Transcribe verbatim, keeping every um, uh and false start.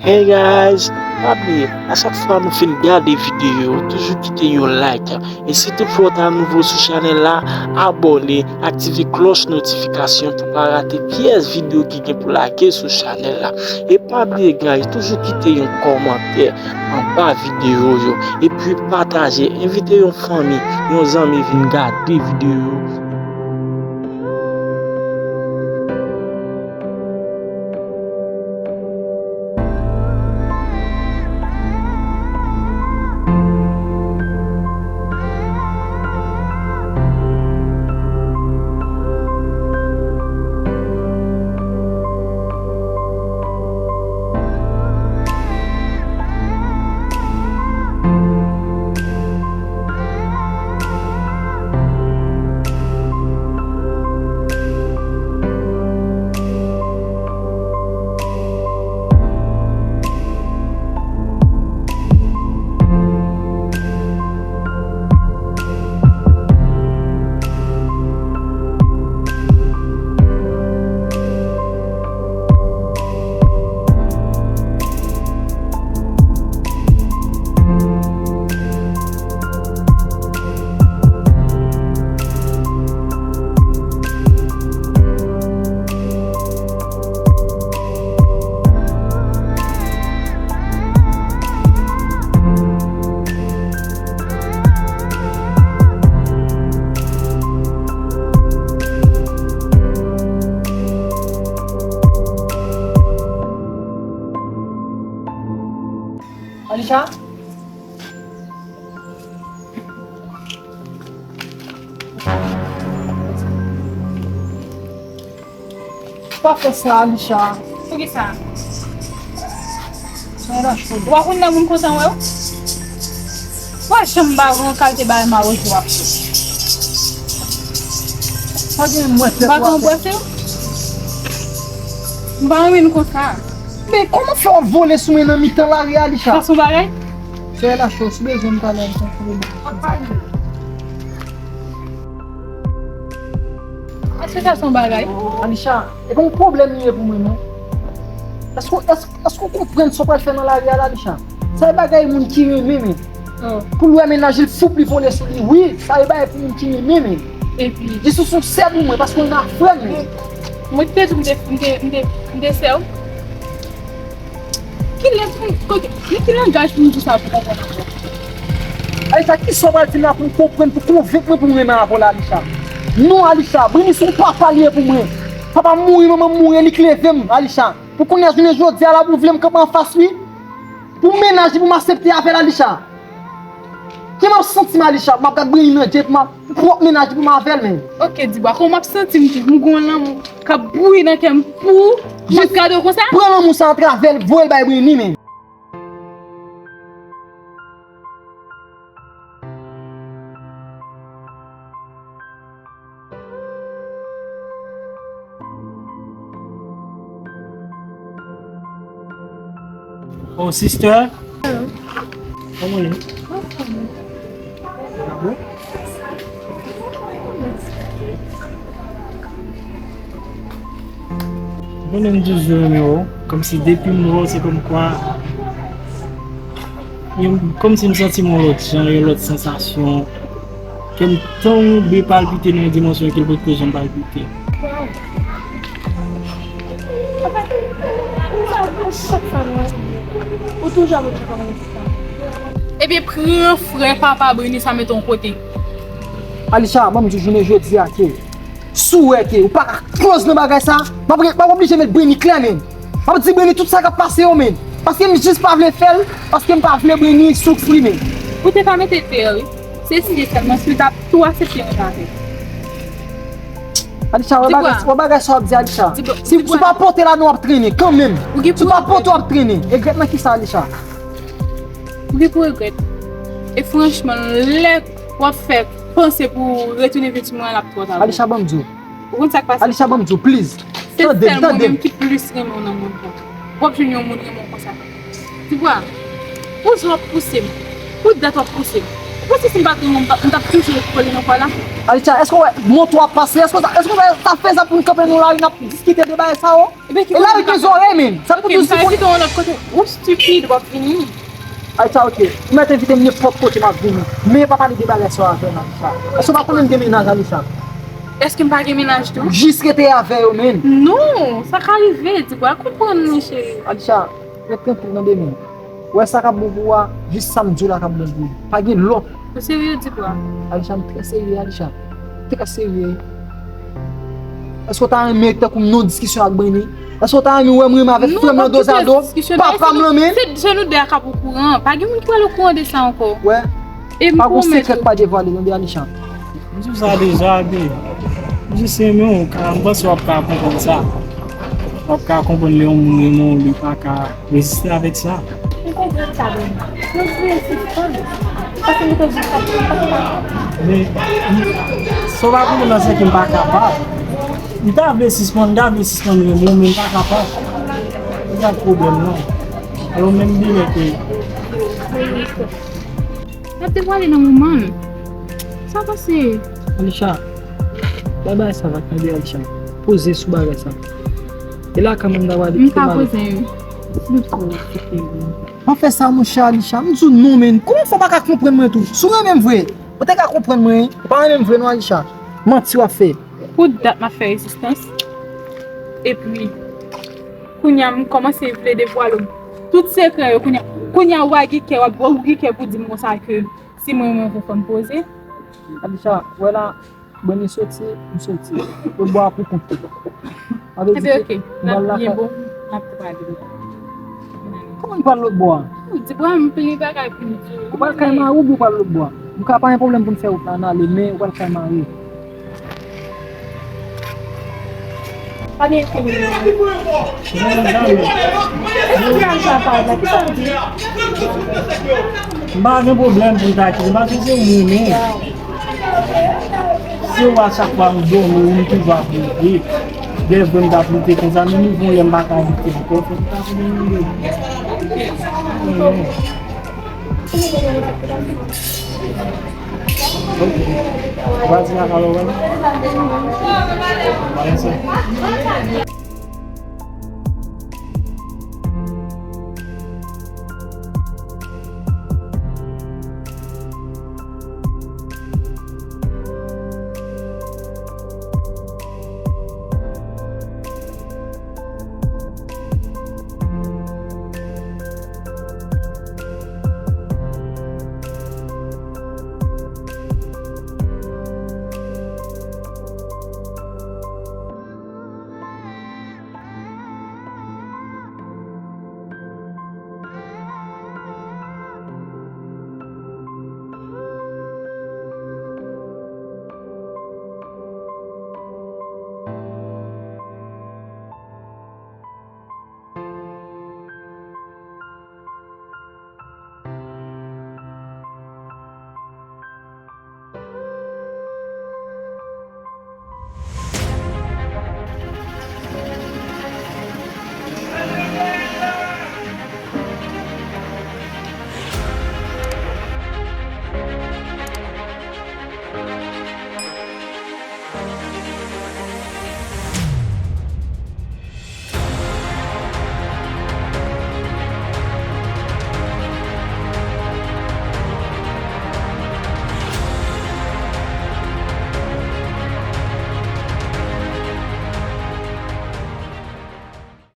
Hey guys, pa bliye, a chak fwa nou fin gade videyo, toujou kite yon like. E si toutfwa w ta nouvo sou chanèl la, abòne, aktive klòch notifikasyon pou pa rate pyès videyo ki gen pou lage sou chanèl la. E pa bliye guys, toujou kite yon kòmantè anba videyo yo. Epi pataje, envite yon fanmi, yon zanmi vin gade videyo yo. Alisha? Pa fè sa, Alisha. Poukisa? Sa la chòd. Ou pa konn lè moun kontan wè w? Ou pa janm ba yon kalite bagay mawòj w ap fè. Pa gen mwen fè. Ba yon bwè frè w? M pa renmen nou konsa. Men kòman fè w ap vole sou mwen nan mitan lari a, Alisha? Sa son bagay? Fè la chòd, si bezwen m talè, m konn fè bagay. Èske sa se yon bagay? Alisha, e pa yon pwoblèm li ye pou mwen, non. Èske, èske, èske w konprann sa w pral fè nan lari a la, Alisha? Sa e bagay moun ki renmen, men. Oh. Pou l wè mennaj li, l fou pou li vole sou li. Wi, sa e bagay pou moun ki renmen, men. Epi? Li sou son sè pou mwen, paske l nan frè m, men. Mwen te di w m te, m te, m te, m te sè w. Kilè pou m, kote, men ki langaj pou m di sa pou konprann ankò? Alisha, kisa w pral di m la pou m konprann, pou konvenk mwen pou m renmen avè w la, Alisha? Non, Alisha, Brini se yon papa li ye pou mwen. Papa m mouri, manman m mouri, e li k leve m, Alisha. Pou kounye a, jounen jodi a la, pou w vle m kanpe anfas li? Pou mennaj li, pou m aksepte avè l, Alisha? Kòman m ap santi m, Alisha, pou m ap gad Brini nan je, pou m ap pwòp mennaj li pou m avè l, men. Ok, Dibwa, kòman m ap santi m tou? M gon lanmou k ap bouyi nan kè m pou ou, m ap gade w konsa? Pran lanmou sa atravè l, voye l bay Brini, men. Oh, sister. Kòman w ye? Sa bon? Ou konnen m toujou renmen w, kòmsi depi m wè w, se kòmkwa, kòmsi m santi m yon lòt jan, yon lòt sansasyon. Kè m tankou byen palpite nan yon dimansyon ke l potko janm palpite. Ebyen, pran frè papa Brini sa mete yon kote. Alisha, ban m di w jounen jodi a ke si w wè ke ou pa ka close nan bagay sa, m ap, m ap oblije met Brini klè, men. M ap di Brini tout sa k ap pase yo, men. Paske m jis pa vle fè l, paske m pa vle Brini soufri, men. Ou te ka mete klè, wi. Se si sèlman si w t ap tou aksepte yon bagay. Alisha, wè bagay, wè bagay sa w ap di, Alisha. Si, si w pa pote ladan w ap trennen, kanmenm. Si w pa pote w ap trennen. Regrèt nan kisa, Alisha? Ou gen pou regrèt. E franchman, lè w ap fè panse pou w retounen vin sou mwen an, l ap twò ta. Alisha, ban m di w. Ou konn sa k pase? Alisha, ban m di w, please. Tande m, tande m. Se sèl mwen menm ki plis renmen w nan mond lan. W ap jwenn yon moun renmen w konsa. Ti bwa, pou zye w ap pouse m, pou dat w ap pouse m. Ou panse si m pa t renmen w, m t ap, m t ap toujou ret kole nan kwa la? Alicha, èske w wè mòto ap pase? Èske w sa, èske w wè sa fezab pou n kanpe nan lari n ap diskite de bagay sa yo? Ebyen, ki... E lari gen zòrèy, men. Sa pou di si... Ou lòt kote. Ou stupid, w ap vini. Alicha, ok. Ou mèt envite m nenpòt kote, m ap vini. Men pa pale de bagay sa yo avè m, Alicha. Èske w pa konnen m gen mennaj, Alicha? Èske m pa gen mennaj tou? Jis rete avè yo, men. Non, sa ka rive, Dibwa, konprann mwen, cheri. Alicha, ret trankil nan demen. Ou wè sa k ap bon pou ou a, jis sa m di w la k ap bon pou ou. Pa gen lòt. Ou serye, Dibwa? Alicha, m trè serye, Alicha. Trè serye. Èske w ta renmen tankou m nan diskisyon ak Brenny? Èske w ta renmen wè m renmen avèk frè m nan dozado? Papa m nan men? Se, se nou de a k ap okouran. Pa gen moun ki pral okouran de sa ankò. Wè. E m pwomèt ou. Pa gon sekrè k pa devwale, tande, Alicha. M di w sa deja, babe. M jis renmen w, ka, m panse w ap ka konprann sa. W ap ka konprann lè yon moun renmen w, li pa ka reziste avèk sa. M konprann sa, Brenny. Mwen vle sispann. Paske m te di sa, m pa kapab. Men, m, sa w pa konprann nan, se ke m pa kapab. M ta vle sispann, m ta vle sispann renmen w, men m pa kapab. Se sa k pwoblèm nan. Alò, menm de lè ke... N ap devwale nan moman l. Sa pase? Alicha, bay bagay sa vag, tande, Alicha. Poze sou bagay sa. E la kanmenm, n ap pale. M ka poze, wi. Si nou twò okipe, wi. Pa fè sa, monchè Alicha. M di w non, men. Kòman fè w pa ka konprann mwen tou? Si w renmen m vre, ou te ka konprann mwen, wi. Ou pa renmen m vre non, Alicha. Manti w ap fè. Pou dat m ap fè rezistans. Epi, kounye a, m kòmanse vle devwale w tout sekrè yo. Kounye a, kounye a, w a gen kè, w ap, w gen kè pou di m konsa ke si mwen, mwen, fò m poze. Alicha, wè la, Brenny soti, m soti. Lòt bò a pou kont ou. Sa vle di ke m pral lakay. Ebyen, ok. N ap byen bon, n ap pale. Kòman m pral lòt bò a? Ou di, bwa, m plen bagay pou m di w. Ou pral kay mari w oubyen w pral lòt bò a? M ka pa gen pwoblèm pou n fè wout la, n ale, men ou pral kay mari w. Pa gen pwoblèm. M pa gen pwoblèm pou m ta kite, paske se ou m renmen. Se ou a chak fwa m dòmi, ou m toujou ap leve. Gen vre m t ap lite konsa, men nou fè yon lè m pa ka lite ankò, fòk m ta fè yon lè. Ok. Ou pa di kaka lò, wè? Ba yon sèl.